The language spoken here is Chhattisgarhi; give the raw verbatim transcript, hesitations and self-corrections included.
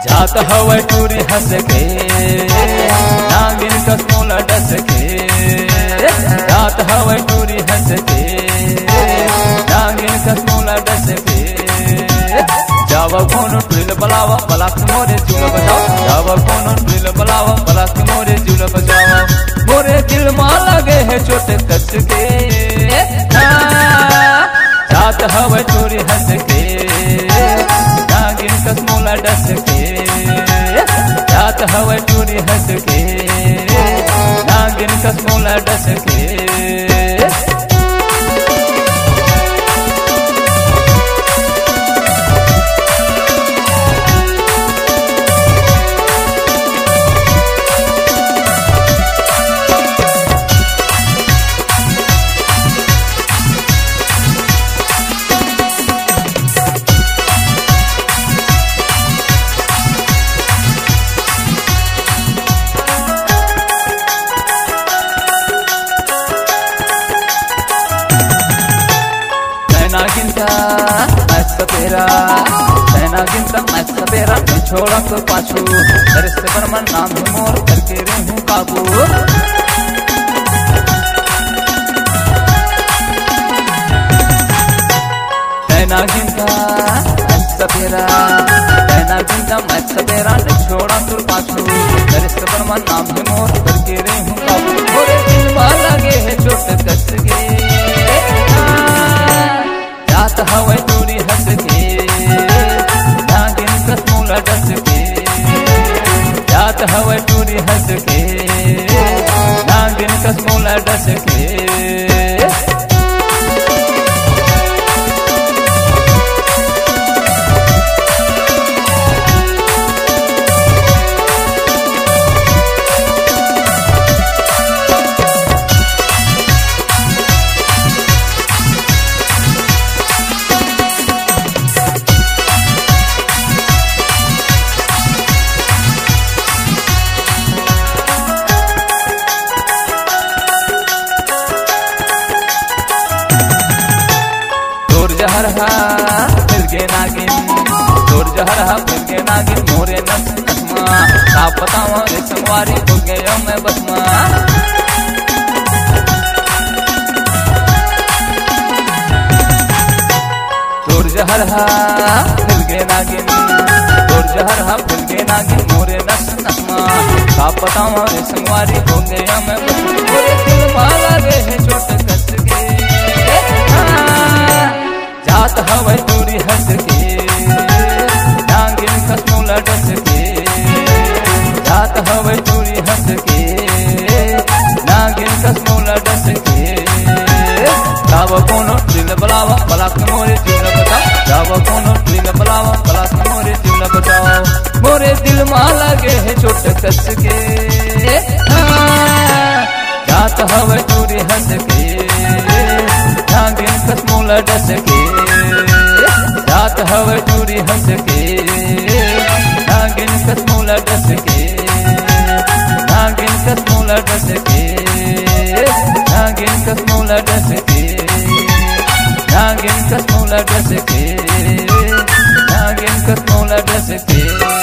जात हवय टूरी हंस के, नागिन कस मोला डस के। जात हवय टूरी हंस के, नागिन कस मोला डस के। जावा कोनो टूरी ल बलावा, बलाके मोरे जीव ल बचावा। जावा कोनो टूरी ल बलावा, बलाके मोरे जीव ल बचावा। मोरे दिल मा लगे हे चोट कस के। हाँ। जात हवय टूरी हंस के, नागिन कस मोला डस के। जात हवय टूरी हंस के, नागिन कस मोला डस के। तैं नागिन त मैं सपेरा, तैं नागिन त मैं सपेरा, नइ छोड़ा तोर पाछू। नरेश वर्मन नाम हे मोर, करके रेहूं काबू। तैं नागिन त मैं सपेरा, तैं नागिन त मैं सपेरा, नइ छोड़ा तोर पाछू। नरेश वर्मन नाम हे मोर, करके रेहूं काबू। मोरे दिल मा लगे हे चोट कस के। जात हवय टूरी हंस के, नागिन कस मोला डस के। जात हवय टूरी हंस के, नागिन कस मोला डस के। तोर जहर हा फिर गे नागिन, तोर जहर हा फिर गे नागिन, मोरे नस नस मा। का बतावं रे संगवारी, हो गे मैं बस मा। तोर जहर हा फिर गे नागिन, तोर जहर हा फिर गे नागिन, मोरे नस नस मा। का बतावं रे संगवारी, हो गे मैं बस। मोरे दिल मा लगे हे चोट कस के। हाँ। जात हवय टूरी हंस के, नागिन कस मोला डस के। जात हवय टूरी हंस के, नागिन कस मोला डस के। जावा कोनो टूरी ल बलावा, बलाके मोरे जीव ल बचावा। जावा कोनो टूरी ल बलावा, बलाके मोरे जीव ल बचावा। मोरे दिल मा लगे हे चोट कस के। हाँ। जात हवय टूरी हंस के, नागिन कस मोला डस के। जात हवय टूरी हंस के, नागिन कस मोला डस के। नागिन कस मोला डस के, नागिन कस मोला डस के। नागिन कस मोला डस के, नागिन कस मोला डस के।